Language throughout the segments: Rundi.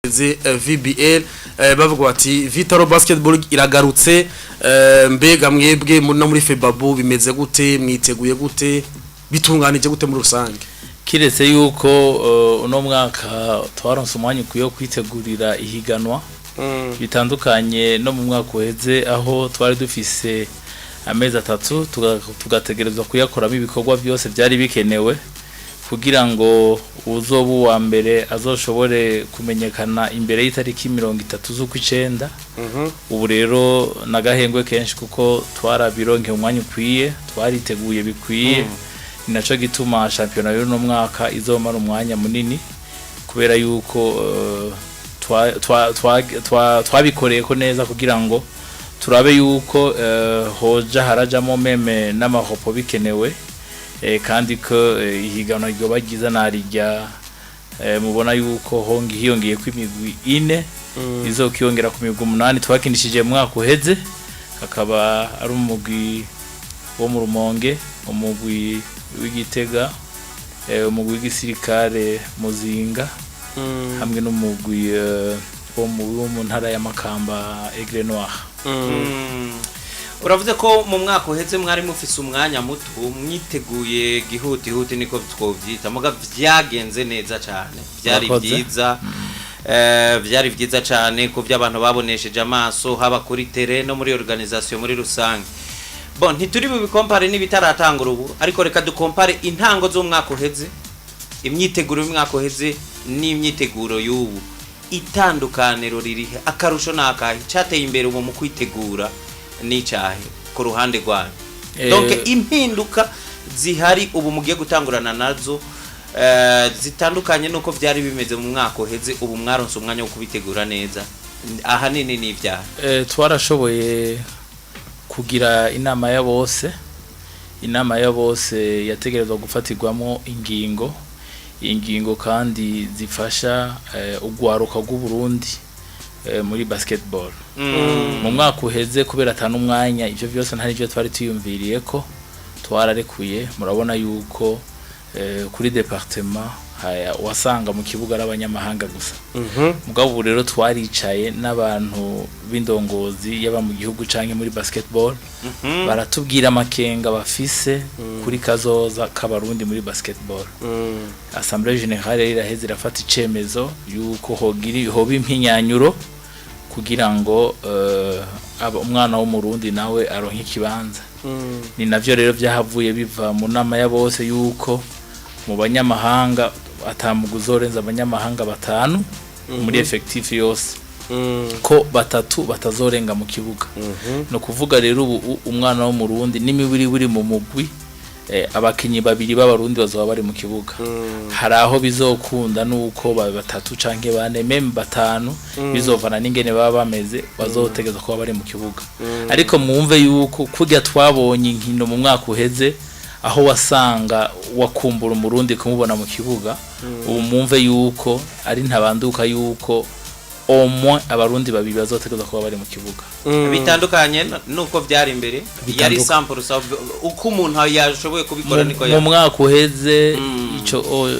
Biteze VBL, bavuga bati Vital'O Basketball iragarutse. Mbega mwebwe no muri FEBABU bimeze gute? Mwiteguye gute? Bitunganije gute muri rusange? Kiretse yuko uno mwaka twaronse umwanya ukwiye wo kwitegurira ihiganwa, bitandukanye no mu mwaka uheze aho twari dufise amezi 3, tugategerezwa kuyakoramo ibikorwa byose byari bikenewe kugira ngo uzoba uwa mbere azoshobore kumenyekana imbere y'itariki 30 z'ukwicenda. Ubu rero nagahengwe kenshi kuko twarabironkeye umwanya ukwiye, twariteguye bikwiye. Ni naco gituma shampiyona y'uno mwaka izomara umwanya munini, kubera yuko twabikoreye ko neza kugira ngo turabe yuko hoja harajamo même n'amahopo bikenewe, kandi ko ihiganwa ryoba ryiza narirya. Mubona yuko hongi hiyongeye ko imigwi ine izokiyongera ku migwi umunani twakinishije mu mwaka uheze, akaba ari umugwi wo mu Rumonge, umugwi w'Igitega, umugwi w'igisirikare Muzinga, hamwe n'umugwi wo mu ntara ya Makamba, Aigle Noir. Uravuze ko mu mwaka uheze mwari mufise umwanya muto, mwiteguye gihutihuti, niko twovyita, muga vyagenze neza cyane, vyari Murakoze. vyiza. Vyari vyiza cyane ku by'abantu babonesheje amaso, haba kuri terrain no muri organisation muri rusange. Bon, ntituri bubikompare n'ibitaratangura ubu, ariko reka dukompare intango z'umwaka uheze, imyiteguro y'umwaka uheze n'imyiteguro y'ubu. Itandukaniro ririhe? Akarusho ni akahe? Cyateye imbere ubu mu kwitegura n'icahe ku ruhande rwanyu? Donc impinduka zihari ubu mugiye gutangurana nazo zitandukanye nuko vyari bimeze mu mwaka uheze, ubu mwaronse umwanya wo kubitegura neza, ahanini ni ibyaha? Twarashoboye kugira inama ya bose. Inama ya bose yategerezwa gufatirwamo ingingo kandi zifasha ugwaruka rw'u Burundi muri basketball. Mu mwaka uheze, kubera atanu umwanya, ivyo vyose ntari byo twari tuyumviriye ko twararekuye. Murabona yuko kuri département haya wasanga mu kibuga ari abanyamahanga gusa. Mugabo ubu rero twaricaye n'abantu b'indongozi, yaba mu gihugu canke muri basketball, baratubwira amakenga bafise kuri kazoza k'Abarundi muri basketball. Assemblée générale rero iraheze irafata icemezo yuko hogira hoba impinyanyuro kugira ngo umwana w'Umurundi nawe aronke ikibanza. Ni navyo rero vyahavuye biva mu nama ya bose yuko mu banyamahanga atamugu uzorenza abanyamahanga batanu muri effectif yose, ko batatu batazorenga mu kibuga. No kuvuga rero ubu umwana w'Umurundi n'imibiri buri mu mugwi, abakinyi babiri b'Abarundi bazoba bari mu kibuga. Hari aho bizokunda nuko batatu canke bane, même batanu, bizovana n'ingene baba bameze, bazotegeza kuba bari mu kibuga. Ariko mwumve yuko kurya twabonye inkino mu mwaka uheze, aho wasanga wakumbura Umurundi kumubona mu kibuga, ubu mwumve yuko ari ntabanduka yuko au moins Abarundi babiri bazotegeza kuba bari mu kibuga. Bitandukanye nuko byari imbere yari sample uko umuntu yashoboye kubikora niko mu mwaka uheze ico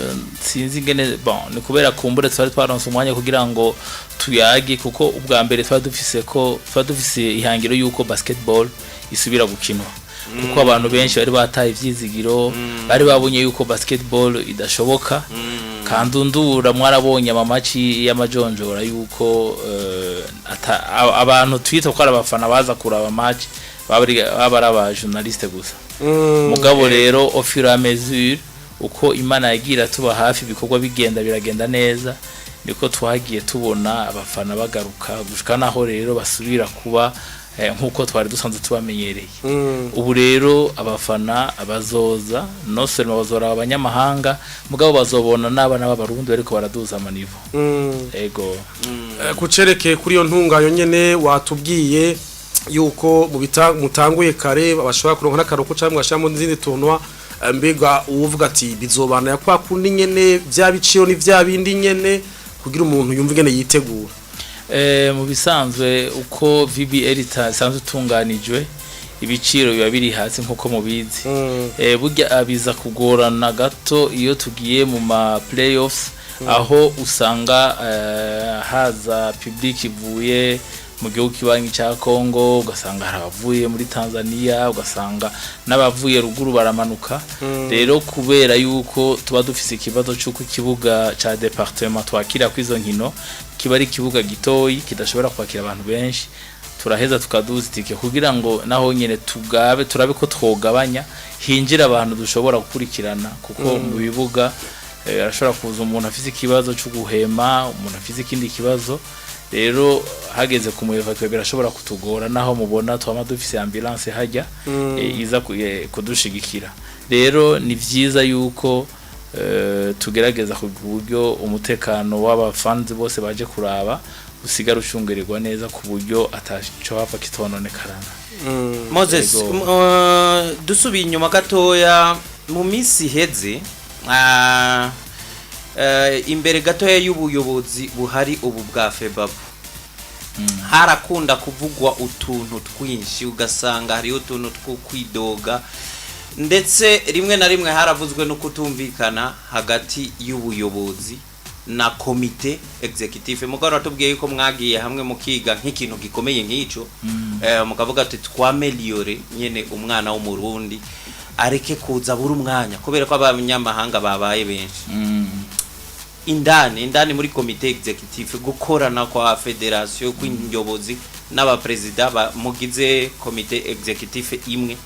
sinzi ingene. Bon, ni kubera kumbure twari twaronse umwanya kugira ngo tuyage, kuko ubwa mbere twari dufise ko twari dufise ihangiro yuko basketball isubira gukinwa, kuko abantu benshi bari bataye ivyizigiro, bari babonye yuko basketball idashoboka. Kandi undura mwarabonye ama match y'amajonjora yuko abantu twita ko ari abafana baza kuraba match baba ari aba journaliste gusa. Mugabo rero au fur et à mesure uko Imana yagira tuba hafi, ibikorwa bigenda biragenda neza, niko twagiye tubona abafana bagaruka, gushika naho rero basubira kuba nkuko twari dusanzwe tubamenyereye. Ubu rero abafana bazoza, non seulement bazora abanyamahanga, mugabo bazobona n'abana b'Abarundi bariko baraduza ama niveau. Ego. Kucerekeye kuri iyo ntungayo nyene, watubwiye yuko mu mutanguye kare bashobora kuronka n'akaruhuko cyangwa mwashiramo n'izindi tournoi. Mbega uwuvuga ati bizobana ya kwa kundi nyene, vya biciro ni vya bindi nyene, kugira umuntu yumve ingene yitegura? Mu bisanzwe uko VBL isanzwe itunganijwe, ibiciro biba biri hasi nkuko mubizi. Burya abiza kugorana gato iyo tugiye mu ma playoffs. Aho usanga haza public ivuye mu gihugu kibanyi cya Congo, ugasanga hari abavuye muri Tanzania, ugasanga n'abavuye ruguru baramanuka. Rero kubera yuko tuba dufise ikibazo cy'uko ikibuga ca département twakira kw'izo nkino kiba ari ikibuga gitoyi kidashobora kwakira abantu benshi, turaheza tukaduza itike kugira ngo naho nyene tugabe, turabe ko twogabanya, hinjira abantu dushobora gukurikirana, kuko mu bibuga arashobora kuza umuntu afise ikibazo cyo guhema, umuntu afise ikindi kibazo. Rero hageze ku muevacuer birashobora kutugora, naho mubona twama dufise ambulance hajya iza kudushigikira. Rero ni vyiza yuko tugerageza ku buryo umutekano w'abafanzi bose baje kuraba usigara ucungererwa neza, ku buryo ataco hapfa kitononekarana. Moses, Yego. Dusubiye inyuma gatoya mu minsi iheze, imbere gatoya y'ubuyobozi buhari ubu bwa FEBABU, harakunda kuvugwa utuntu twinshi, ugasanga hariho utuntu two kwidoga, ndetse rimwe na rimwe haravuzwe no kutumvikana hagati y'ubuyobozi na comité exécutif. Mugabo ratubwiye yuko mwagiye hamwe mukiga nk'ikintu gikomeye nk'ico, mukavuga ati tw'améliorer nyene umwana w'Umurundi areke kuza buri umwanya kubera ko abanyamahanga babaye benshi. Indani muri comité exécutif, gukorana kwa fédération, kw'inyobozi n'abaperezida mugize comité exécutif imwe,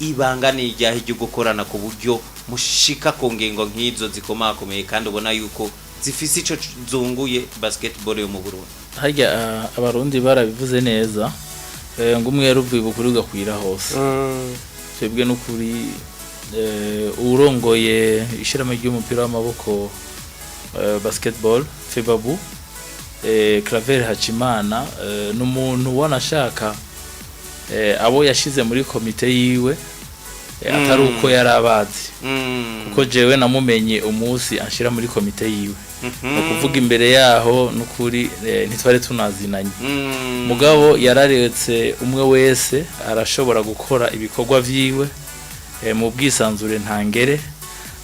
ibanga ni iryahe ryo gukorana ku buryo mushika ku ngingo nk'izo zikomakomeye kandi ubona yuko zifise ico zunguye basketball yo mu Burundi? Harya Abarundi barabivuze neza, ngo umwere uvuye bukuri ugakwira hose. Twebwe n'ukuri, uwurongoye ishirahamwe ry'umupira w'amaboko, basketball, FEBABU, Claver Hacimana, ni umuntu wanashaka abo yashize muri komite yiwe atari uko yari abazi, kuko jewe namumenye umunsi anshira muri komite yiwe. Ni ukuvuga imbere yaho n'ukuri ntitwari tunazinanye. Mugabo yararetse umwe wese arashobora gukora ibikorwa vyiwe mu bwisanzure ntangere,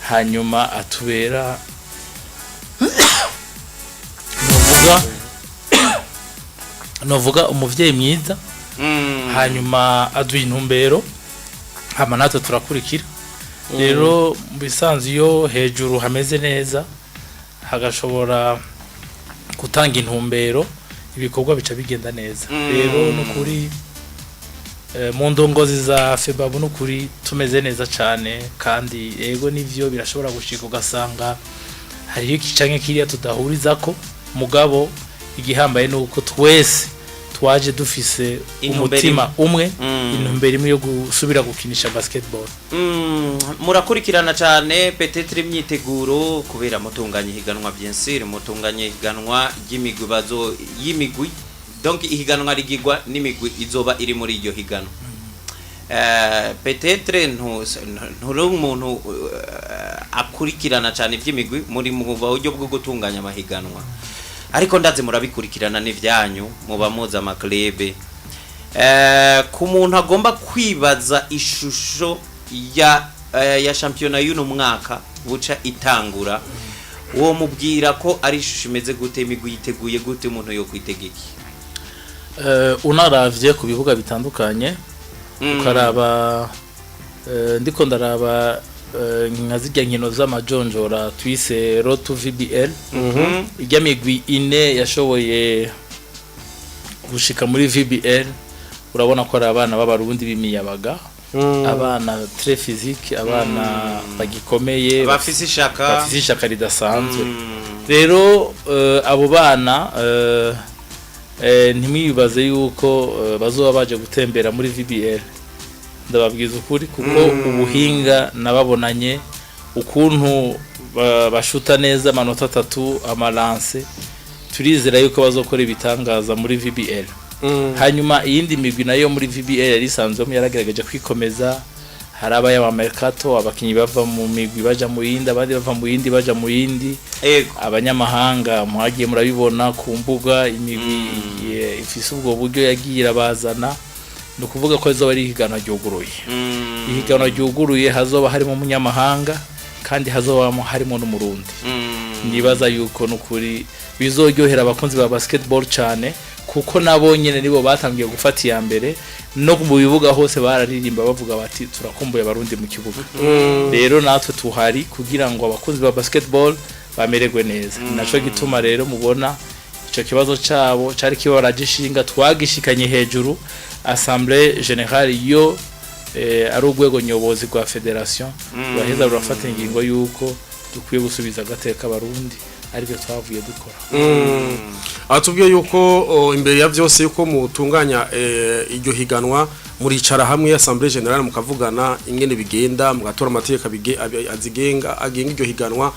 hanyuma atubera novuga umuvyeyi mwiza. Hanyuma aduha intumbero, hama natwe turakurikira. Rero mu bisanzwe iyo hejuru hameze neza, hagashobora gutanga intumbero, ibikorwa bica bigenda neza. Rero nukuri mu ndongozi za FEBABU nukuri tumeze neza cyane. Kandi yego nivyo, birashobora gushika ugasanga hariho iki canke kiriya tudahurizako, mugabo igihambaye nuko twese twaje dufise intumbero umutima umwe, intumbero imwe yo gusubira gukinisha basketball. Murakurikirana cyane peut-être imyiteguro kubera mutunganya ihiganwa, bien sûr mutunganya ihiganwa ry'imigwi bazo y'imigwi, donc ihiganwa rigigwa n'imigwi izoba iri muri iryo higanwa. Peut-être nturi umuntu akurikirana cyane iby'imigwi muri mu buryo bwo gutunganya amahiganwa, ariko ndazi murabikurikirana n'ivyanyu, muba muzi amaclub. Ku muntu agomba kwibaza ishusho ya shampiyona y'uno mwaka buca itangura, uwo mubwira ko ari ishusho imeze gute? Imigwi yiteguye gute? Umuntu yo kwitega iki? Unaravye ku bibuga bitandukanye, ukaraba ndiko ndaraba nka zirya nkino z'amajonjora twise Road to VBL, irya migwi ine yashoboye gushika muri VBL, urabona ko ari abana b'Abarundi b'imiyabaga, abana très physique, abana bagikomeye, bafise ishaka, bafise ishaka ridasanzwe. Rero abo bana ntimwibaze yuko bazoba baje gutembera muri VBL. Ndababwiza ukuri, kuko ubuhinga nababonanye, ukuntu bashuta neza amanota atatu, amalancer, turizera yuko bazokora ibitangaza muri VBL. Hanyuma iyindi migwi nayo muri VBL yari isanzwemo yaragerageje kwikomeza. Hari abaya mercato, abakinyi bava mu migwi baja mu yindi, abandi bava mu yindi baja mu yindi. Abanyamahanga mwagiye murabibona ku mbuga, imigwi ifise ubwo buryo yagiye irabazana. Ni ukuvuga ko rizoba ari ihiganwa ryuguruye, ihiganwa ryuguruye, hazoba harimo umunyamahanga kandi hazobamo harimo n'Umurundi. Nibaza yuko nukuri bizoryohera abakunzi ba basketball cyane, kuko nabo nyene nibo batangiye gufata iya mbere no mu bibuga hose bararirimba bavuga bati: "Turakumbuye Abarundi mu kibuga." Rero natwe tuhari kugira ngo abakunzi ba basketball bamererwe neza. Naco gituma rero mubona ico kibazo cabo cari kibaragishinga twagishikanye hejuru. Assemblée générale yo ari urwego nyobozi rwa fédération, ruraheza rurafata ingingo yuko dukwiye gusubiza agateka Abarundi, aribyo twavuye dukora. Atubwiye yuko imbere ya byose yuko mutunganya iryo higanwa, muricara hamwe, assemblée générale, mukavugana ingene bigenda, mugatora amategeko azigenga, agenga iryo higanwa.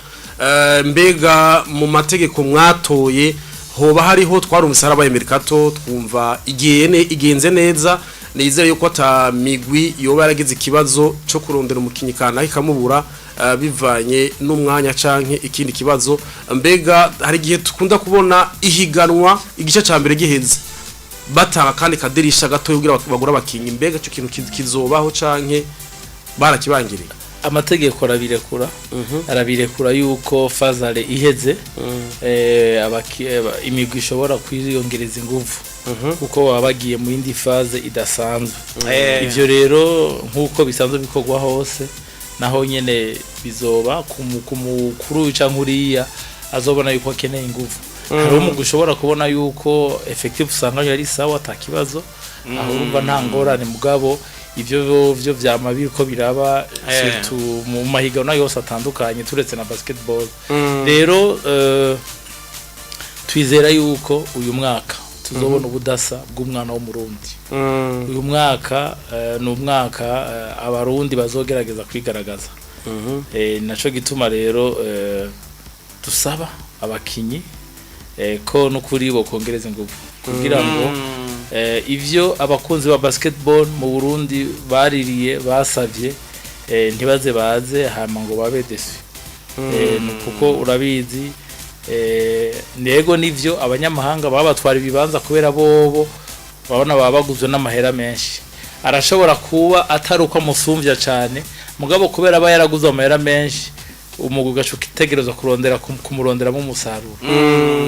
Mbega mu mategeko mwatoye hoba hariho? Twarumvise harabaye mercato, twumva igene igenze neza. Nizere yuko ata migwi yoba yaragize ikibazo cyo kurondera umukinyi kanaka ikamubura, bivanye n'umwanya canke ikindi kibazo. Mbega hari igihe tukunda kubona ihiganwa igice ca mbere giheze batanga kandi kadirisha gato kugira bagura abakinyi. Mbega ico kintu kizobaho canke barakibangiriye? Amategeko arabirekura, arabirekura yuko phase aller iheze imigwi ishobora kwiyongereza inguvu, kuko baba bagiye mu yindi phase idasanzwe. Ivyo rero nk'uko bisanzwe bikorwa hose, naho nyene bizoba ku mukuru canke uriya azobona yuko akeneye inguvu. Hariho umugwi ushobora kubona yuko effectif usanga yari sawa, ata kibazo, aho urumva nta ngorane. Mugabo ivyo vyo vyama biriko biraba, surtout mu mahiganwa yose atandukanye turetse na basketball. Rero twizera yuko uyu mwaka tuzobona ubudasa bw'umwana w'Umurundi. Uyu mwaka ni umwaka Abarundi bazogerageza kwigaragaza. Naco gituma rero dusaba abakinyi ko n'ukuri bokongereza ingufu kugira ngo ivyo abakunzi ba basketball mu Burundi baririye, basavye, ntibaze baze hama ngo babe déçus. Kuko urabizi, nego nivyo abanyamahanga baba batwara ibibanza kubera bobo babona baba baguzwe n'amahera menshi. Arashobora kuba atari uko amusumvya cane, mugabo kubera aba yaraguze amahera menshi, umugwi ugaca ukitegerezwa kurondera kumuronderamo umusaruro.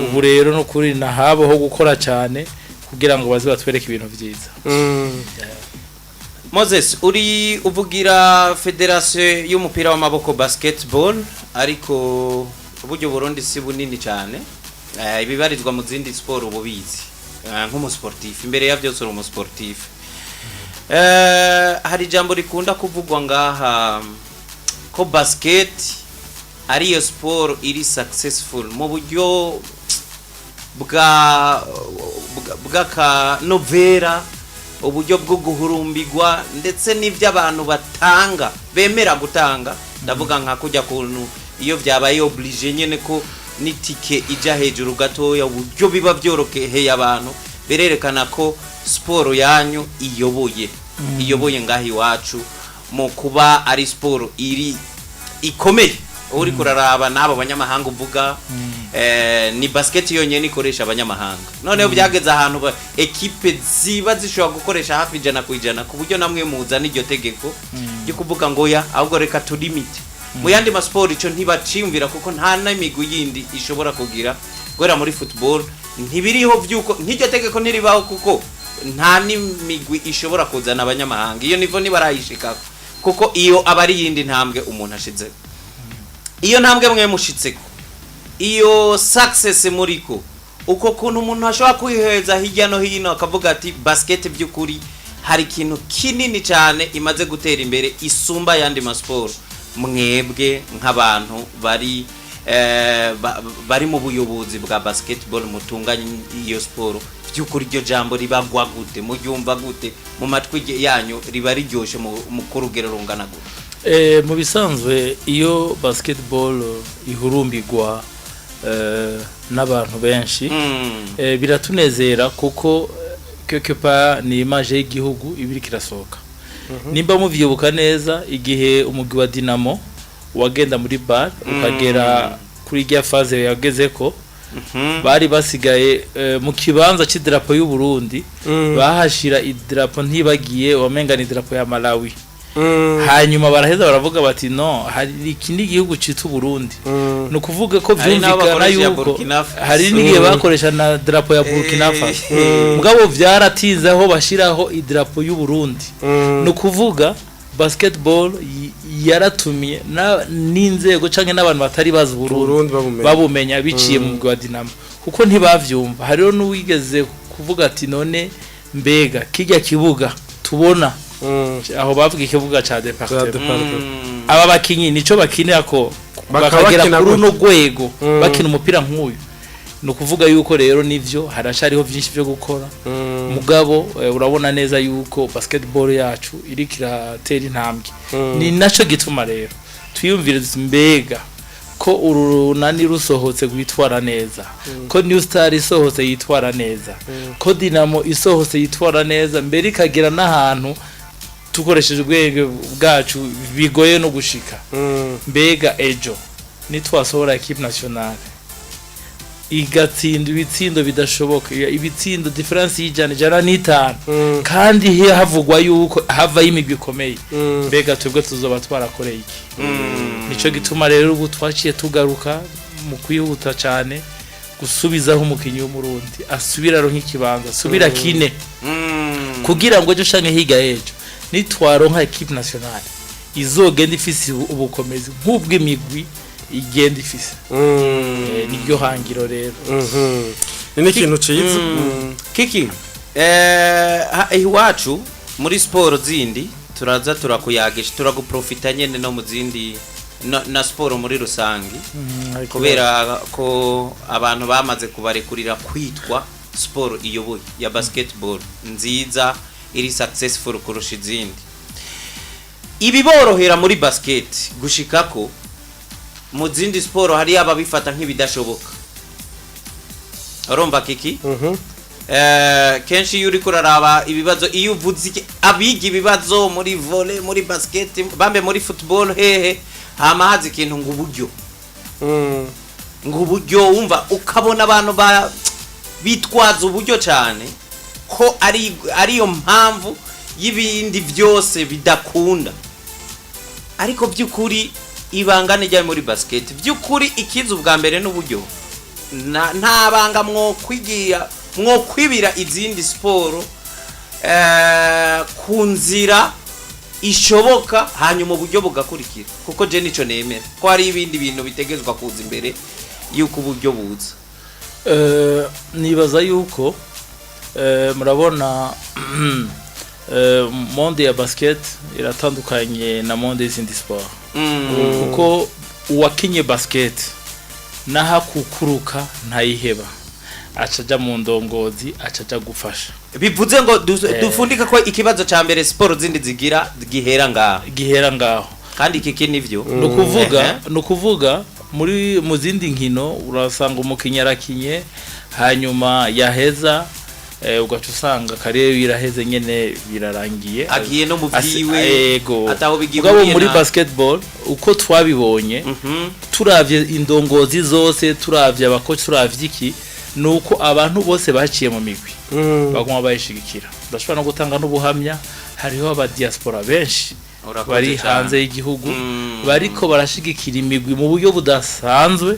Ubu rero no kuri nahabo ho gukora cyane kugira ngo baze batwereke ibintu vyiza. Moses, uri uvugira fédération y'umupira w'amaboko basketball, ariko uburyo Burundi si bunini cyane. Ibibarizwa mu zindi sport ububizi. Nk'umusportif, imbere ya byose uri umusportif. Hari ijambo rikunda kuvugwa ngaha ko basket ariyo sport iri successful mu buryo bw'akanovera, uburyo bwo guhurumbirwa, ndetse n'ibyo abantu batanga, bemera gutanga. Ndavuga nka kujya kuntu iyo byabaye obligé nyene ko n'itike ijya hejuru gatoya, uburyo biba byoroheye abantu, birerekana ko siporo yanyu iyoboye ngaho iwacu mu kuba ari siporo iri ikomeye. Uri kuraraba n'abo banyamahanga uvuga, ni basket yonyine ikoresha abanyamahanga. Noneho byageze ahantu ekipe ziba zishobora gukoresha hafi 100%, ku buryo namwe muzana iryo tegeko ryo kuvuga ngo ya ahubwo reka tulimite. Mu yandi masiporo ico ntibaciyumvira, kuko nta n'imigwi yindi ishobora kugira. Guhera muri football ntibiriho vyuko nk'iryo tegeko ntiribaho, kuko nta n'imigwi ishobora kuzana abanyamahanga. Iyo niveau ntibarayishikako, kuko iyo aba ari iyindi ntambwe umuntu ashizeko. Iyo ntambwe mwe mushitseko, iyo success muriko, uko kuntu umuntu ashobora kwiheza hirya no hino akavuga ati basket by'ukuri hari ikintu kinini cyane imaze gutera imbere isumba ayandi masiporo, mwebwe nk'abantu bari bari mu buyobozi bwa basketball mutunganya iyo siporo, by'ukuri iryo jambo ribagwa gute? Muryumva gute mu matwi yanyu? Riba riryoshe mu ku rugero rungana gute? Mu bisanzwe iyo basketball ihurumbirwa n'abantu benshi, biratunezera, kuko quelque part ni image y'igihugu iba iriko irasohoka. Nimba muvyibuka neza, igihe umugwi wa Dinamo wagenda muri BAL ukagera kuri rya phase yagezeko, bari basigaye mu kibanza c'idarapo y'u Burundi bahashira idarapo, ntibagiye wamenga ni idarapo ya Malawi. Hanyuma baraheza baravuga bati: "No, hari ikindi gihugu citwa Burundi." Ni ukuvuga ko Hari n'abo vyumvikana bakoresha iya yuko Burkina Faso. hari n'igihe bakoresha na drapo ya Burkina Faso, mugabo vyaratinze aho bashiraho idarapo y'u Burundi. Ni ukuvuga basketball yaratumye n'inzego canke n'abantu batari bazi Burundi Burundi babumenya. Babumenya biciye mu mugwi wa Dinamo, kuko ntibavyumva. Hariho n'uwigeze kuvuga ati: "None mbega kijya kibuga tubona?" Aho bavuga ikibuga ca Ca département. département. Aba bakinyi nico bakinira ko Bakaba bakagera bakina kuri gute? runo rwego, bakina umupira nk'uyu. Ni ukuvuga yuko rero nivyo, haracariho vyinshi vyo gukora, mugabo urabona neza yuko basketball yacu iriko iratera intambwe. Ni naco gituma rero twiyumvire duti: mbega ko uru runani rusohotse rwitwara neza, ko New Star isohotse yitwara neza, ko Dinamo isohotse yitwara neza, mbere ikagera n'ahantu tukoresheje ubwenge bwacu bigoye no gushika, mbega ejo nitwasohora équipe nationale igatsinda ibitsindo bidashoboka, ibitsindo différence y'ijana, 105, kandi he havugwa yuko havayo imigwi ikomeye, mbega twebwe tuzoba twarakoreye iki? Nico gituma rero ubu twaciye tugaruka mu kwihuta cyane gusubizaho umukinyi w'Umurundi asubira aronka ikibanza, asubira kine, kugira ngo ejo canke hirya y'ejo nitwaronka équipe nationale izogenda ifise ubukomezi nk'ubw'imigwi igenda ifise. Niryo hangiro rero. Ni n'ikintu ciza. Kiki, iwacu muri siporo zindi turaza turakuyagisha, turaguprofita nyene no mu zindi na siporo muri rusangi, kubera ko abantu bamaze kubarekurira kwitwa siporo iyoboye ya basketball nziza iri successful kurusha izindi. Ibiborohera muri basket gushikako, mu zindi siporo hari ababifata nk'ibidashoboka. Urumva Kiki? Mhm. Kenshi iyo uriko uraraba ibibazo, iyo uvuze abiga ibibazo muri volley, muri basket, bambe muri football, hehe, hama haza ikintu ngo uburyo, ngo uburyo. Wumva ukabona abantu ba bitwaza uburyo cyane ko ari ariyo mpamvu y'ibindi byose bidakunda. Ariko by'ukuri ibanga ni muri basket, by'ukuri ikiza ubwa mbere n'uburyo. Nta banga mwokwigira mwokwibira izindi siporo ku nzira ishoboka, hanyuma uburyo bugakurikira, kuko je nico nemera ko hari ibindi bintu bitegezwa kuza imbere yuko uburyo buza. Nibaza yuko murabona monde ya basket iratandukanye na monde y'izindi sport, kuko uwakinye basket naho akukuruka ntayiheba, aca aja mu ndongozi, aca aja gufasha. Bivuze ngo dufundika ko ikibazo ca mbere siporo zindi zigira gihera ngaho. Gihera ngaho. Kandi iki nivyo. Ni ukuvuga ni ukuvuga muri mu zindi nkino urasanga umukinnyi arakinye, hanyuma yaheza ugaca usanga carrière iraheze nyene, birarangiye. Agiye no mu vyiwe, yego. ataho Mugabo bigihuriye muri basketball uko twabibonye, turavye indongozi zose, turavye abakoci, turavye iki, ni uko abantu bose baciye mu migwi baguma bayishigikira. Ndashobora no gutanga n'ubuhamya, hariho aba diaspora benshi Urakoze bari cane. hanze y'igihugu bariko barashigikira imigwi mu buryo budasanzwe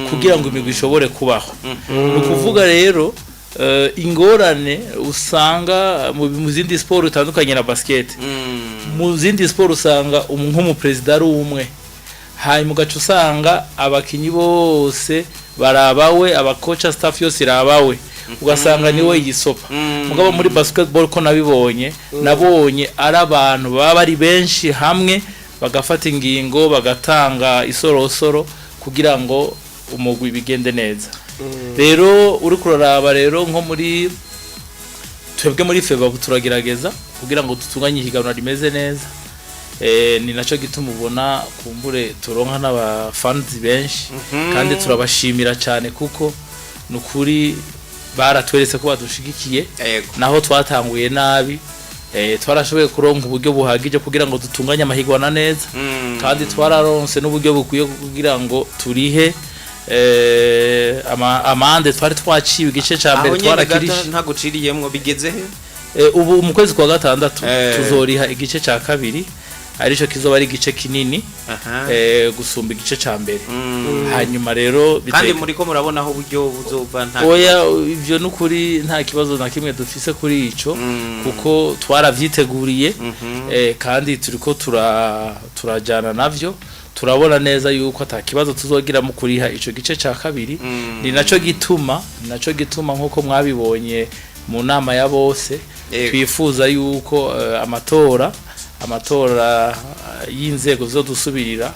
kugira ngo imigwi ishobore kubaho. Ni ukuvuga rero ingorane usanga mu zindi siporo itandukanye na basket, mu zindi siporo usanga nk'umuperezida ari umwe, hanyuma ugaca usanga abakinyi bose barabawe, abakoca, staff yose irabawe, ugasanga niwe yisopa. Mugabo muri basketball ko nabibonye, nabonye ari abantu baba bari benshi hamwe, bagafata ingingo, bagatanga isorosoro kugira ngo umugwi bigende neza. Rero uri kuraraba rero nko muri twebwe muri FEBABU turagerageza kugira ngo dutunganye ihiganwa rimeze neza. Ni naco gituma ubona kumbure turonka n'abafanzi benshi, kandi turabashimira cyane kuko nukuri baratweretse ko badushigikiye. Naho twatanguye nabi, twarashoboye kuronka uburyo buhagije kugira ngo dutunganye amahigwana neza, kandi twararonse n'uburyo bukwiye kugira ngo turihe amande twari twaciwe igice ca Aho mbere nyene gato twarakirishe. Ntaguciriyemwo, bigeze he? Ubu mu kwezi kwa gatandatu tuzoriha igice ca kabiri. arico kizoba ari igice kinini gusumba igice ca mbere. Hanyuma rero Kandi muriko murabona aho uburyo buzova, nta Oya, ivyo nukuri nta kibazo na kimwe dufise kuri ico, kuko twaravyiteguriye, kandi turiko turajana navyo. Turabona neza yuko ata kibazo tuzogira mu kuriha ico gice ca kabiri. Ni naco gituma nkuko mwabibonye mu nama ya bose, twifuza yuko amatora y'inzego zo dusubirira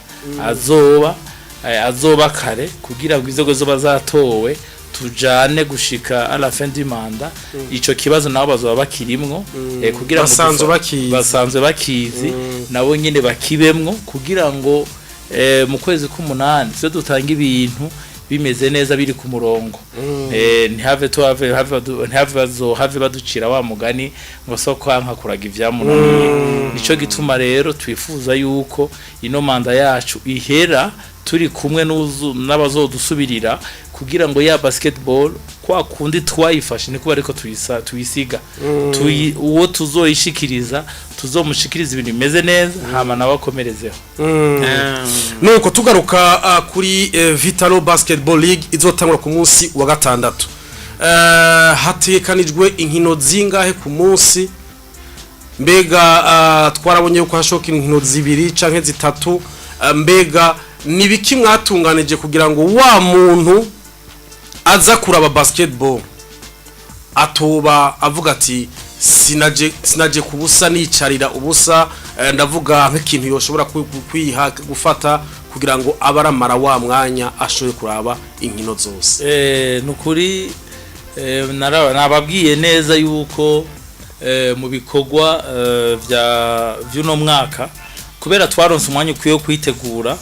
azoba kare, kugira ngo inzego zoba zatowe tujane gushika à la fin du mandat. Ico kibazo nabo bazoba bakirimwo, kugira ngo Basanzwe bakizi. Basanzwe bakizi, nabo nyene bakibemwo, kugira ngo mu kwezi k'umunani tuze dutanga ibintu bimeze neza, biri ku murongo, ntihave tuhave have ntihave bazohave baducira wa mugani ngo so kwanka kuraga ivyamunaniye. Nico gituma rero twifuza yuko ino manda yacu ihera turi kumwe n'abazodusubirira, kugira ngo ya basketball kwa kundi twayifashe niko ariko tuyisiga. Uwo tuzoyishikiriza, tuzomushikiriza ibintu bimeze neza, hama nawe akomerezeho. Nuko tugaruka kuri Vital'O Basketball League izotangura ku munsi wa gatandatu, hatekanijwe inkino zingahe ku munsi? Mbega twarabonye yuko hashoka inkino zibiri canke zitatu. Mbega nibiki mwatunganije kugira ngo wa muntu aza kuraba basketball atoba avuga ati sinaje kubusa, nicarira ubusa? Ndavuga nk'ikintu yoshobora kwiha gufata kugira ngo abe aramara wa mwanya ashoboye kuraba inkino zose. Nukuri nababwiye neza yuko mu bikorwa vya vy'uno mwaka, kubera twaronse umwanya ukwiye wo kwitegura,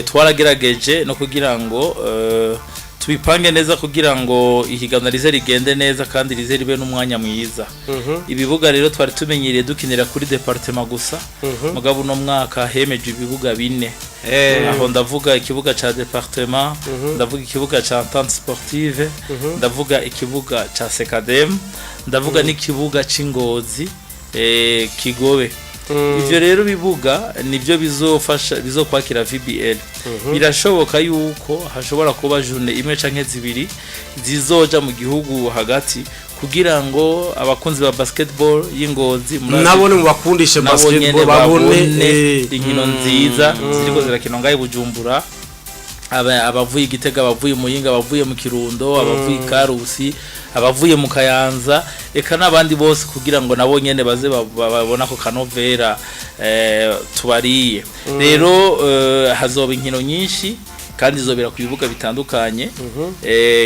twaragerageje no kugira ngo tubipange neza, kugira ngo ihiganwa rize rigende neza kandi rize ribe n'umwanya mwiza. Ibibuga rero twari tumenyereye dukinira kuri département gusa, mugabo uno mwaka hemeje ibibuga bine. Aho ndavuga ikibuga ca département, ndavuga ikibuga ca Entente Sportive, ndavuga ikibuga ca Secadem, ndavuga n'ikibuga c'Ingozi, Kigobe. Ivyo rero bibuga nivyo bizofasha, bizokwakira VBL. Birashoboka yuko hashobora kuba journée imwe canke zibiri zizoja mu gihugu hagati, kugira ngo abakunzi ba basketball y'Ingozi Nabone mu bakundishe nabo basketball nyene babone babone inkino nziza ziriko zirakinwa ngaho i Bujumbura. Abavuye i Gitega, abavuye Muyinga, abavuye mu Kirundo, abavuye i Karusi, abavuye mu Kayanza, eka n'abandi bose, kugira ngo nabo nyene baze babone ako kanovera tubariye. Rero hazoba inkino nyinshi kandi zobera ku bibuga bitandukanye.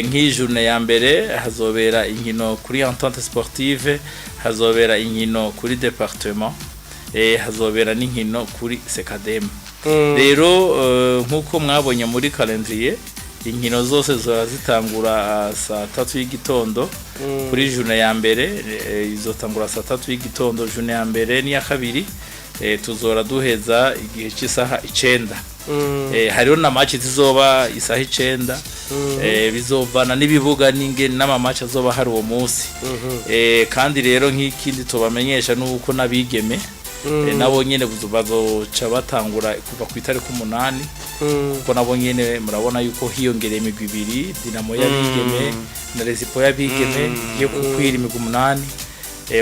Nk'iyi journée ya mbere hazobera inkino kuri Entente Sportive, hazobera inkino kuri département, hazobera n'inkino kuri Secadem. Rero nk'uko mwabonye muri calendrier, inkino zose zoba zitangura saa 3 y'igitondo. Kuri journée ya mbere izotangura saa 3 y'igitondo, journée ya mbere n'iya kabiri. Tuzora duheza igihe cy'isaha 9. Hariho na match zizoba isaha 9, bizovana n'ibibuga n'inge n'ama match azoba hari uwo munsi. Kandi rero nk'ikindi tubamenyesha nuko n'abigeme nabo nyene bazoca batangura kuva ku itariki 8, kuko nabo nyene murabona yuko hiyongereye imigwi ibiri, Dinamo y'abigeme na Rezipo y'abigeme, igiye kukwira imigwi 8.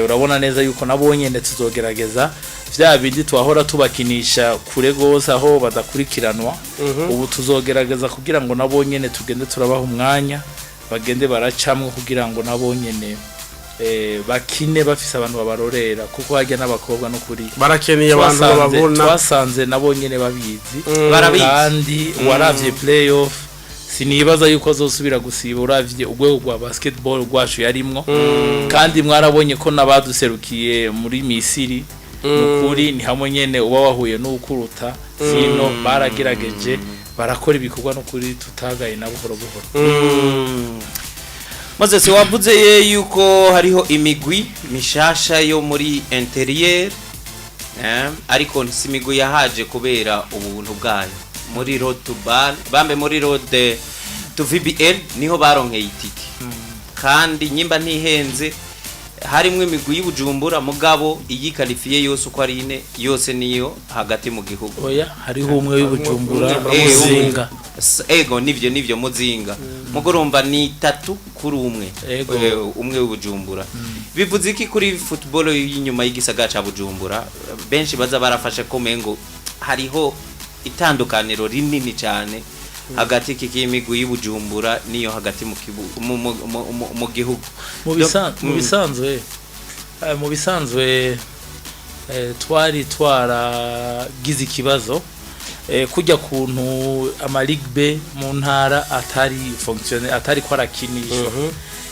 Urabona neza yuko nabo nyene tuzogerageza vya bindi twahora tubakinisha kure gose aho badakurikiranwa. Ubu tuzogerageza kugira ngo nabo nyene tugende turabaha umwanya, bagende baracamwo, kugira ngo nabo nyene bakine bafise abantu babarorera, kuko harya n'abakobwa no kuri Barakeneye abantu bababona. Twasanze nabo nyene babizi. Barabizi. Kandi waravye playoff, sinibaza yuko azosubira gusiba, uravye urwego rwa basketball rwacu yarimwo. Kandi mwarabonye ko n'abaduserukiye muri Misiri, nukuri ni hamwe nyene uba wahuye n'ukuruta sino baragerageje barakora ibikorwa nukuri tutagaye na buhoro buhoro. Moses, wavuze ye yuko hariho imigwi mishasha yo muri intérieur, ariko si imigwi yahaje kubera ubuntu bwayo muri road to BAL, bambe muri road to VBL niho baronkeye itike. Kandi nyimba ntihenze. Harimwo imigwi y'Ibujumbura, mugabo iyi qualifié yose uko ari ine yose niyo hagati mu gihugu. Oya, hariho umwe w'Ibujumbura. Muzinga. Ego, nivyo Muzinga. Mugoromba ni 3-1. Ego. Umwe w'Ibujumbura. Bivuze iki kuri football y'inyuma y'igisagara ca Bujumbura? Benshi baza barafashe ko mengo hariho itandukaniro rinini cyane hagati y'imigwi y'Ibujumbura niyo hagati mu kibu- mu- mu- mu- mu- mu gihugu. Mu bisanzwe twari twaragize ikibazo kujya kuntu ama Ligue B mu ntara atari fonctionne, atari ko arakinishwa.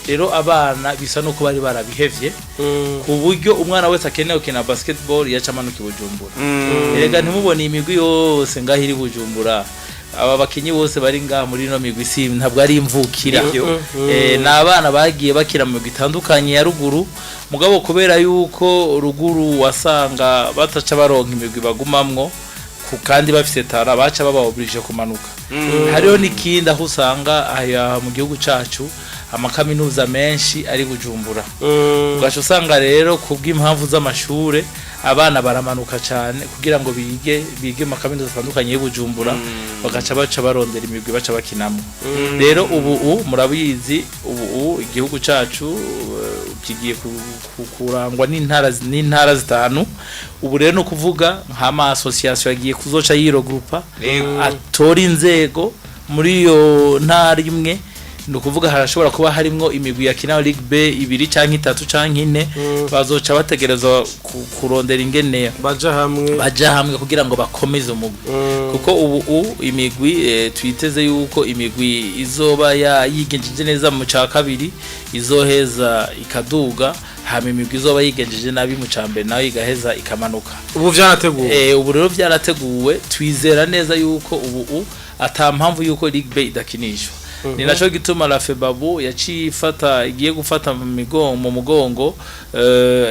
Rero abana bisa nuko bari barabihevye, ku buryo umwana wese akeneye gukina basketball yaca amanuka i Bujumbura. Erega ntimubone imigwi yose ngaho iri Bujumbura, aba bakinyi bose bari ngaha muri ino migwi si ntabwo ari imvukira. Ni abana bagiye bakira mu migwi itandukanye ya ruguru, mugabo kubera yuko ruguru wasanga bataca baronka imigwi bagumamwo kandi bafise tara, baca baba obligé kumanuka. Hariho n'ikindi, aho usanga aya mu gihugu cacu amakaminuza menshi ari Bujumbura, ugaca usanga rero kubw'impamvu z'amashure abana baramanuka cyane kugira ngo bige mu makaminuza atandukanye y'Ibujumbura, bagaca baca barondera imigwi baca bakinamo. Rero ubu murabizi, ubu igihugu cacu kigiye kurangwa n'intara zitanu. Ubu rero no kuvuga nk'ama association yagiye kuzoca yiregroupa, atora inzego muri iyo ntara imwe. Ni ukuvuga harashobora kuba harimwo imigwi ya kina Ligue B ibiri canke itatu canke ine, bazoca bategerezwa kurondera ingene baja hamwe, baja hamwe kugira ngo bakomeze umugwi, kuko ubu imigwi twiteze yuko imigwi izoba yigenjeje neza mu ca kabiri izoheza ikaduga, hama imigwi izoba yigenjeje nabi mu ca mbere nayo igaheza ikamanuka. Ubu vyarateguwe. Ubu rero byarateguwe, twizera neza yuko ubu ata mpamvu yuko Ligue B idakinishwa. Ni naco gituma la FEBABU yaciye ifata, igiye gufata mu mugongo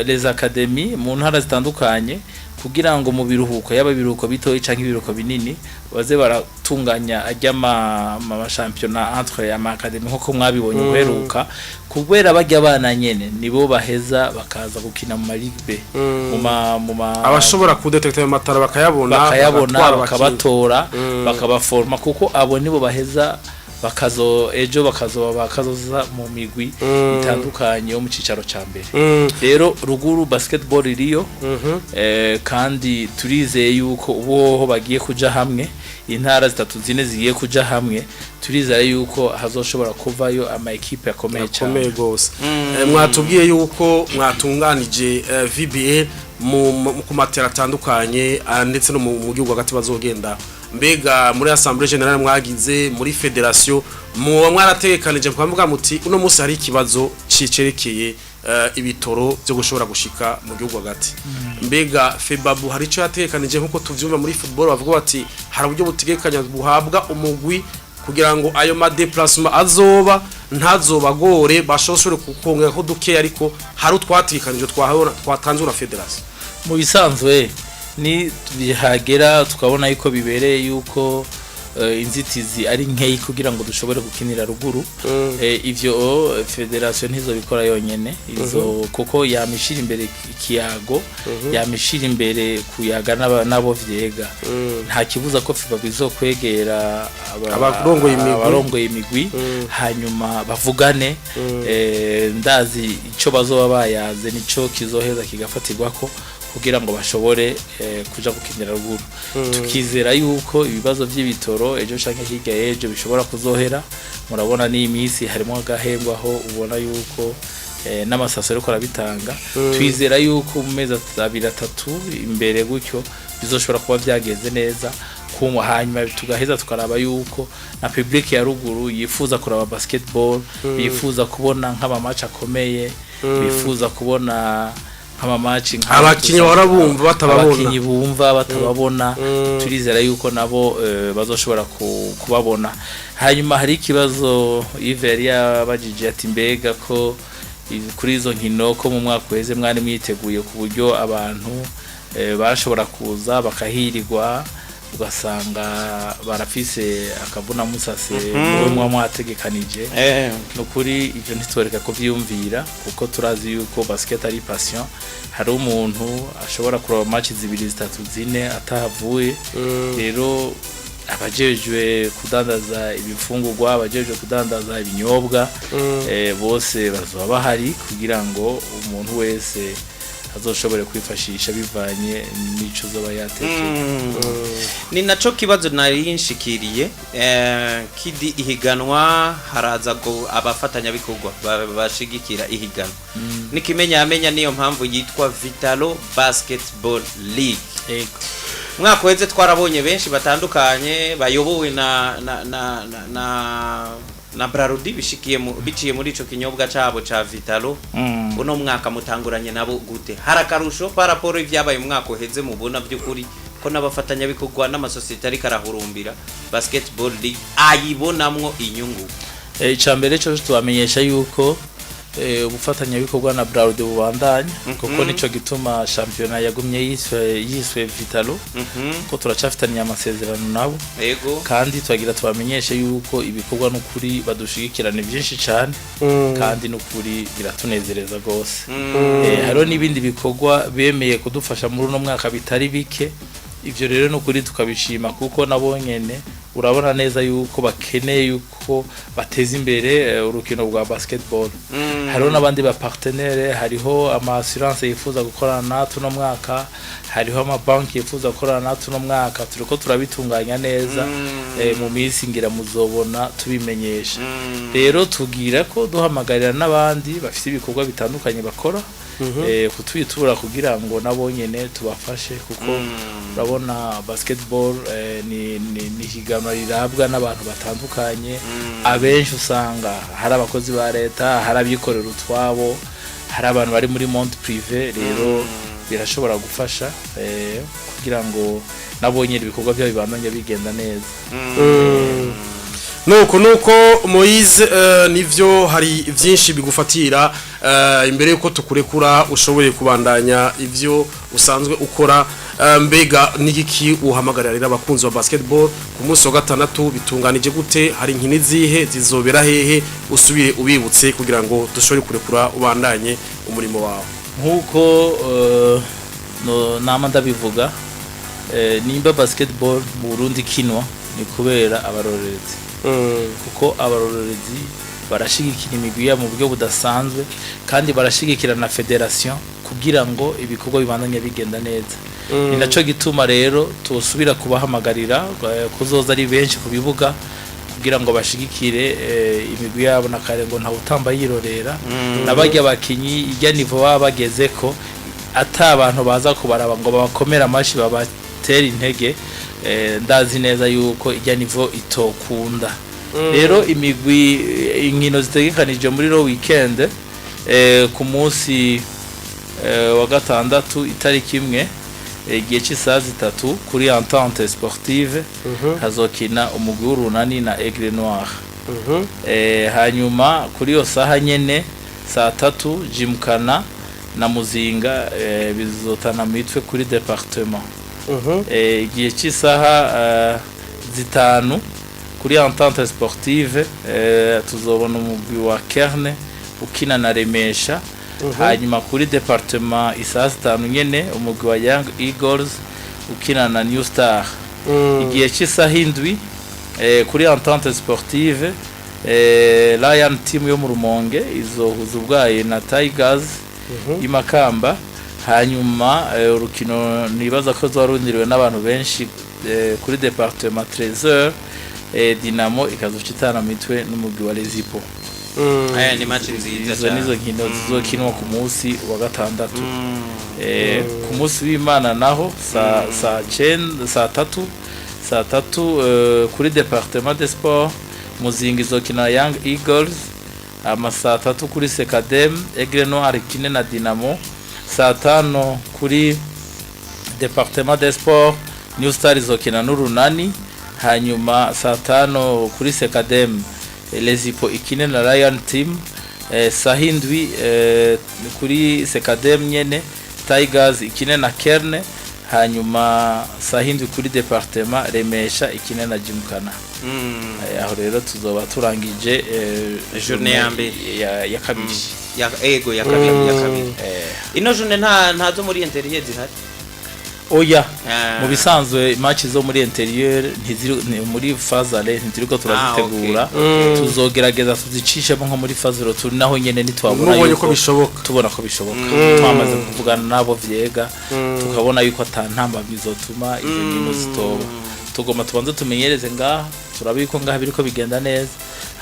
les académies mu ntara zitandukanye, kugira ngo mu biruhuko, yaba ibiruhuko bitoyi canke ibiruhuko binini, baze baratunganya ajya ma championnat entre ama académie, nkuko mwabibonye uheruka, kubera bajya abana nyene nibo baheza bakaza gukina mu ma Ligue B, mu ma Abashobora kudetecta ayo matara bakayabona, bakayabona, bagatwara abakinyi. Bakabatora, bakabaforma, kuko abo nibo baheza bakazo ejo bakazoba bakazoza mu migwi itandukanye yo mu cicaro ca mbere. Rero ruguru basketball iriyo, kandi turizeye yuko ubu hoho bagiye kuja hamwe, intara zitatu zine zigiye kuja hamwe, turizeye yuko hazoshobora kuvayo ama équipe akomeye cyane. Akomeye gose. Mwatubwiye yuko mwatunganije VBA ku matera atandukanye, ndetse no mu gihugu hagati bazogenda. Mbega muri assemblée générale mwagize muri fédération, muba mwarategekanije mukavuga muti uno munsi hari ikibazo cicerekeye ibitoro byo gushobora gushika mu gihugu hagati? Mbega FEBABU hari ico yategekanije, nkuko tuvyumva muri football bavuga bati hari uburyo butegekanya buhabwa umugwi kugira ngo ayo ma déplacement azoba ntazobagore, bashobore kukongera ko duke, ariko hari utwatikanije twahawe twatanzwe na fédération? Mu bisanzwe ni bihagera tukabona yuko bibereye yuko inzitizi ari nkeyi kugira ngo dushobore gukinira ruguru, ivyo fédération ntizobikora yonyene izo, kuko yamishira imbere ikiyago, yamishira imbere kuyaga n'abo vyega. Nta kibuza ko FEBABU izokwegera Abarongoye imigwi. Abarongoye imigwi, hanyuma bavugane. Ndazi ico bazoba bayaze nico kizoheza kigafatirwako kugira ngo bashobore kuja gukinira ruguru. Tukizera yuko ibibazo vy'ibitoro ejo canke hirya y'ejo bishobora kuzohera. Murabona n'iyi minsi harimo agahengwa, aho ubona yuko n'amasaso ariko arabitanga. Twizera yuko mu mezi abiri atatu imbere gutyo bizoshobora kuba vyagenze neza kumwa, hanyuma tugaheza tukaraba yuko na public ya ruguru yifuza kuraba basketball, bifuza kubona nk'ama match akomeye, bifuza kubona nk'ama match Abakinyi bahora bumva batababona. Abakinyi bumva batababona, turizera yuko nabo bazoshobora kubabona. Hanyuma hari ikibazo Yves yari yabajije ati mbega ko kuri izo nkino ko mu mwaka uheze mwari mwiteguye ku buryo abantu bashobora kuza bakahirirwa. Ugasanga barafise akavuna musase muwe muba mwategekanije. Nukuri ivyo ntitworeka kuvyiyumvira, kuko turazi yuko basket ari passion. Hari umuntu ashobora kuraba match zibiri, zitatu, zine atahavuye. Rero abajejwe kudandaza ibifungurwa, abajejwe kudandaza ibinyobwa, bose bazoba bahari kugira ngo umuntu wese azoshobore kwifashisha bivanye n'ico zoba yatekeye. Ni naco kibazo nari nshikiriye, kidi ihiganwa haraza go abafatanyabikorwa bashigikira ihiganwa nikimenyamenya, niyo mpamvu yitwa Vitalo Basketball League. Ego. Umwaka uheze twarabonye benshi batandukanye bayobowe na Brarudi bishikiye biciye muri ico kinyobwa cabo ca Vitalo. Uno mwaka mutanguranye nabo gute? Hari akarusho par rapport y'ivyabaye umwaka uheze mubona by'ukuri ko n'abafatanyabikorwa n'amasosiyete ariko arahurumbira Basketball League ayibonamwo inyungu? Icya mbere cyo tubamenyesha yuko ubufatanyabikorwa na Brarudi bubandanya, kuko nico gituma shampiyona yagumye yiswe Vitalo, ko turacafitaniye amasezerano nabo. Kandi twagira tubamenyeshe yuko ibikorwa n'ukuri badushigikirana byinshi cyane, kandi n'ukuri biratunezereza rwose. Hariho n'ibindi bikorwa bemeye kudufasha muri uno mwaka bitari bike. Ivyo rero n'ukuri tukabishima, kuko nabo nyene urabona neza yuko bakeneye yuko bateza imbere urukino rwa basketball. Hariho n'abandi ba partenaire, hariho ama assurance yifuza gukorana natwe uno mwaka, hariho amabanki yifuza gukorana natwe uno mwaka. Turiko turabitunganya neza, mu minsi ngira muzobona tubimenyesha. Rero tugira ko duhamagarira n'abandi bafite ibikorwa bitandukanye bakora kutwitura kugira ngo nabo nyene tubafashe, kuko urabona basketball ni higanwa rirabwa n'abantu batandukanye. Abenshi usanga hari abakozi ba leta, hari abikorera utwabo, hari abantu bari muri monde privé. Rero birashobora gufasha kugira ngo nabo nyene ibikorwa byabo bibandanye bigenda neza. Nuko Moise, nivyo, hari vyinshi bigufatira imbere yuko tukurekura ushoboye kubandanya ivyo usanzwe ukora. Mbega nigiki uhamagarira rero abakunzi ba basketball ku munsi wa gatandatu? Bitunganije gute? Hari inkino zihe? Zizobera hehe? Usubire ubibutse kugira ngo dushobore kurekura ubandanye umurimo wawe. Nk'uko nama ndabivuga, nimba basketball mu Burundi kinwa ni kubera abarorerezi, kuko abarorerezi barashigikira imigwi yabo mu buryo budasanzwe, kandi barashigikira na federation kugira ngo ibikorwa bibandanye bigenda neza. Ni naco gituma rero tosubira kubahamagarira kuzoza ari benshi ku bibuga kugira ngo bashigikire imigwi yabo. Na kare ngo ntawutamba yirorera, n'abarya abakinyi ijya nivo baba bagezeko ata abantu baza kubaraba ngo babakomere amashi, babatere intege, ndazi neza yuko ijya nivo itokunda. Rero imigwi, inkino zitegekanije muri ro weekend, ku munsi wa gatandatu itariki 1, igihe cy'isaha 3 kuri Entente Sportive hazokina umugwi w'Urunani na Aigle Noir. Hanyuma kuri iyo saha nyene saa 3 Jimkana na Muzinga bizotana mitwe kuri département. Igihe cy'isaha 5 kuri Entente Sportive tuzobona umugwi wa Kerne ukina na Remesha. Hanyuma kuri département isaha 5 nyene umugwi wa Young Eagles ukina na New Star. Igihe cy'isaha 7 kuri Entente Sportive Lion Team yo mu Rumonge izohuza ubwaye na Tigers y'imakamba. Hanyuma urukino nibaza ko rwarundiriwe n'abantu benshi kuri département 13h, Dinamo ikazoca itana mitwe n'umugwi wa Lezipo. Aya ni match nziza Izo nizo cyane. nkino zizokinwa ku munsi wa gatandatu. Ku munsi w'Imana naho saa 9, saa 3 kuri département des sports Muzinga izokina na Young Eagles. Ama saa 3 kuri Sekadem Aigle Noir ikine na Dinamo. Saa 5 kuri département des sports New Star izokina n'Urunani. Hanyuma saa 5 kuri Sekadem Lezipo ikine na Lion Team. Saa 7 kuri Sekadem nyene Tigers ikine na Kerne. Hanyuma saa 7 kuri département, Remesha ikine na Jimkana. Aho rero tuzoba turangije Journée ya mbere. ya kabiri. Ya, ego, ya kabiri, ya kabiri. Ino journée ntazo muri intérieur zihari? Oya. Ah. Mu bisanzwe match zo muri intérieur ntiziri muri phase aller, ntiziriko turazitegura. Tuzogerageza tuzicishemo nko muri phase retour, naho nyene nitwabona Mubonye yuko ko bishoboka. Tubona ko bishoboka, twamaze kuvugana nabo vyega, tukabona yuko ata ntambamyi zotuma izo nkino zitoba. Tugomba tubanze tumenyereze ngaha, turabe yuko ngaha biriko bigenda neza,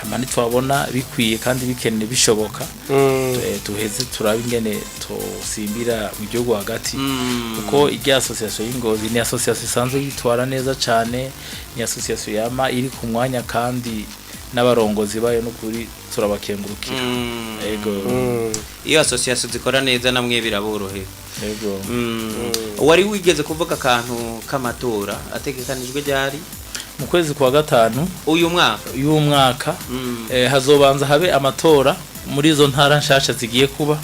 hama nitwabona bikwiye kandi bikene bishoboka, tuheze turabe ingene tosimbira mu gihugu hagati, kuko irya association y'Ingozi ni association isanzwe yitwara neza cane, ni association yama iri ku mwanya, kandi n'abarongozi bayo n'ukuri turabakengurukira. Ego. Iyo association zikora neza namwe biraborohera. Ego. Wari wigeze kuvuga akantu k'amatora ategekanijwe ryari? Mu kwezi kwa gatanu. Uyu mwaka? Y'umwaka. Hazobanza habe amatora muri izo ntara nshasha zigiye kuba,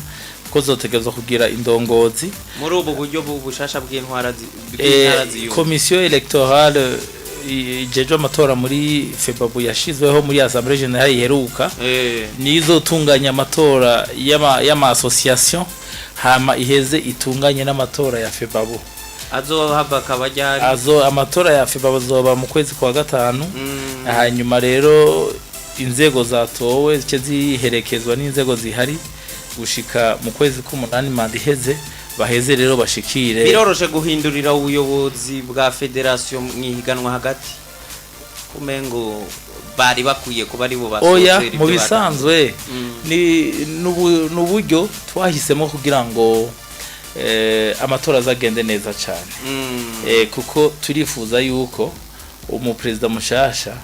kuko zotegerezwa kugira indongozi. Muri ubu buryo bushasha bw'intara ziyumva. Commission électorale ijejwe amatora muri FEBABU yashizweho muri Assemblée Générale iheruka, nizo tunganya amatora y'ama association, hama iheze itunganye n'amatora ya FEBABU. Azohava akaba ryari? Azo amatora ya FEBABU azoba mu kwezi kwa gatanu. Hanyuma rero inzego zatowe zice ziherekezwa n'inzego zihari gushika mu kwezi k'umunani, manda iheze, baheze rero bashikire. Biroroshe guhindurira ubuyobozi bwa fédération mu ihiganwa hagati? Kumengo bari bakwiye kuba ari bo Oya. basozera Mu ibyo batanze. bisanzwe ni n'uburyo twahisemo kugira ngo amatora azagende neza cyane, kuko turifuza yuko umuperezida mushasha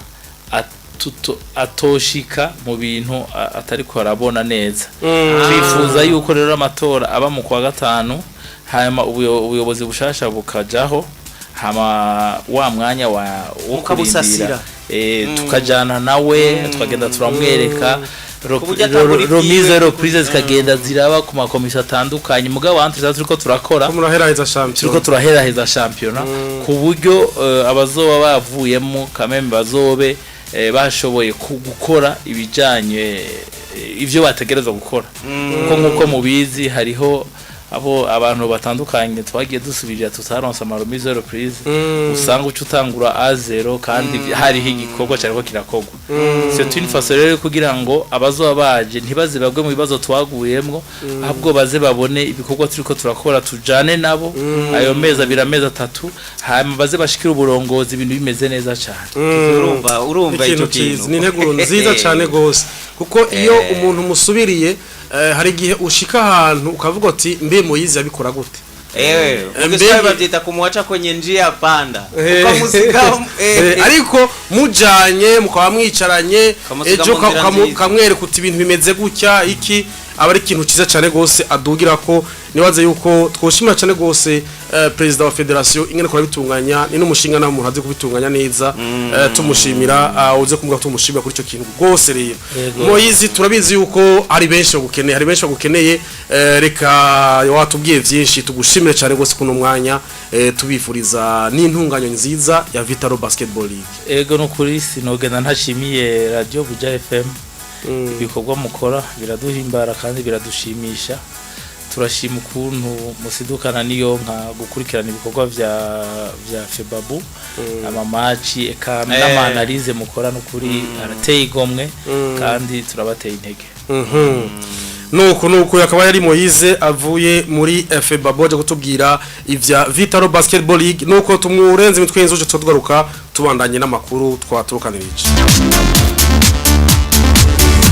atoshika mu bintu atariko arabona neza. Twifuza yuko rero amatora aba mu kwa gatanu, hanyuma ubuyobozi bushasha bukajaho, hama wa mwanya wo Mukabusasira. kurindira, tukajana nawe, tukagenda turamwereka Ku buryo atagura ibyiwe. Remise, reprise zikagenda ziraba ku makomisiyo atandukanye, mugabo entre turiko turakora, Ko muraheraheza turiko shampiyona. turaheraheza shampiyona, ku buryo abazoba bavuyemo kameme bazobe bashoboye gukora ibijanye ivyo bategerezwa gukora, kuko nkuko mubizi hariho abo abantu batandukanye twagiye dusubirira tutaronse ama remise, reprise, usanga uca utangura à zéro kandi hariho igikorwa cyariko kirakorwa. C'est une façon rero kugira ngo abazoba baje ntibaze bagwe mu bibazo twaguyemwo, ahubwo baze babone ibikorwa turiko turakora, tujane nabo ayo mezi 2, amezi 3, hanyuma baze bashikire uburongozi ibintu bimeze neza cyane. Urumva Ikintu icyo cyiza kintu ni integuro nziza cyane gose, kuko iyo umuntu musubiriye, hari igihe ushika ahantu ukavuga uti: "Mbe Moyizi yabikora gute?" Mu Giswahili babyita kumuacha kwenye njia panda, ukamusiga. Ariko mujanye mukaba mwicaranye, Ukamusiga ejo mu nzira nziza. ukamwereka uti: "Ibintu bimeze gutya." Iki aba ari ikintu cyiza cyane gose adugira ko nibaze yuko twoshimira cyane gose perezida wa fédération ingene ko arabitunganya, ni n'umushinga nawe umuntu azi kubitunganya neza. Tumushimira, uze kumubwira ko tumushimira kuri icyo kintu rwose. Rero Moyizi, turabizi yuko hari benshi bagukeneye, hari benshi bagukeneye. Reka watubwiye byinshi, tugushimire cyane rwose kuno mwanya, tubifuriza n'intunganyo nziza ya Vitalo Basketball League. Ego, no kuri sinogenda ntashimiye Radio Buja FM. Ibikorwa mukora biraduhimbara kandi biradushimisha. Turashima ukuntu musidukana niyo nka gukurikirana ibikorwa vya FEBABU, ama match, eka n'ama analyse mukora, n'ukuri arateye igomwe kandi turabateye intege. Nuko yakaba yari Moyize avuye muri FEBABU aje kutubwira ivya Vitalo Basketball League. Nuko tumwurenze imitwe y'inzuje, tugaruka tubandanye n'amakuru twaturukanirije.